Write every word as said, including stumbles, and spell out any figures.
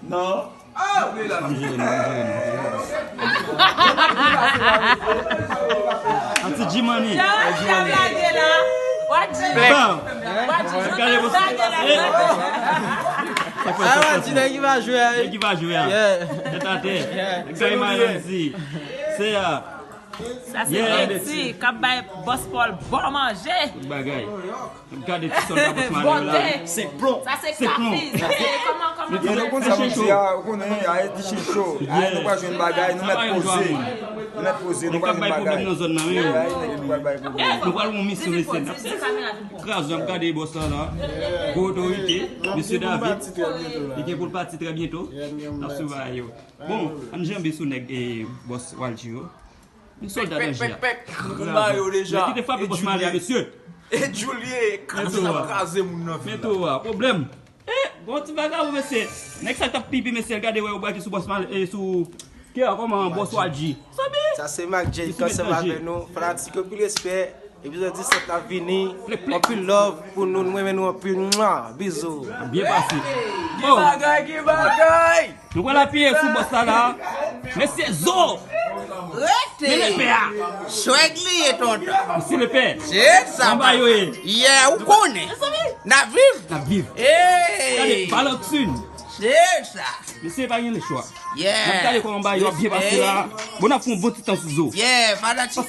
Non. Pa m jere nou, pa m jere nou. Anti G-Money. Gade pou sa. Awa, di nèg ki va jwe a. Nèg ki va jwe a. Tèt atè. Gade Mayanzi. Se a. Sa se Leti k ap bay Bòs Pòl bon manje. Tout bagay. Gade ti sòlda Bòs Mario la. Se plon. Sa se kafi. Sa se kòman kòman. Yo nou konn sa moun di a, ou konnen a e ti chen cho. A e nou pa jwenn bagay, nou mèt poze. Nou mèt poze, nou pa jwenn bagay. Nan zòn nan wi. Ay, nèg nou pa bay pwoblèm. Nou pral yon misyon mesye. Kraze ap gade bòs la la. Gwo otorite. Mesye David. Li gen pou l pati trè byento. N ap siveye yo. Bon, ann janbe sou nèg e bòs Walji yo. Yon sòlda danje a. Pèk, pèk, pèk. Nou konba yo deja. Nèg ki te frape bòs Mario mesye. E Julie, kraze l ap kraze moun nan vil la. Mete w a, pwoblèm. E, bon ti vagabon mesye. Nèg sa k t ap pipi mesye, l gade wè yo brake sou bòs Mario, e sou kè a kòman bòs Walji. Sabi? Sa se Mac J k ansanm avèk nou. Fanatik yo, pil respè. Epizòd disèt la vini. Anpil love pou nou, nou renmen nou anpil. Mwa, bizou. Byen pase. Ki bagay, ki bagay. Nou pral apiye sou bòs la la. Mesye Zo. Rete. Men lepè a. Swag li ye tonton. Mesye lepè. Se sa. Anba yo ye. Yeah, ou konnen. N ap viv. N ap viv. Gade, Hey. Balotun. Se sa. Mesye pa gen lechwa. N ap Yeah. gade kòman anba yo ap byen pase la. Bon, n ap fè yon bon ti tan sou Zo. Yeah, fanatik.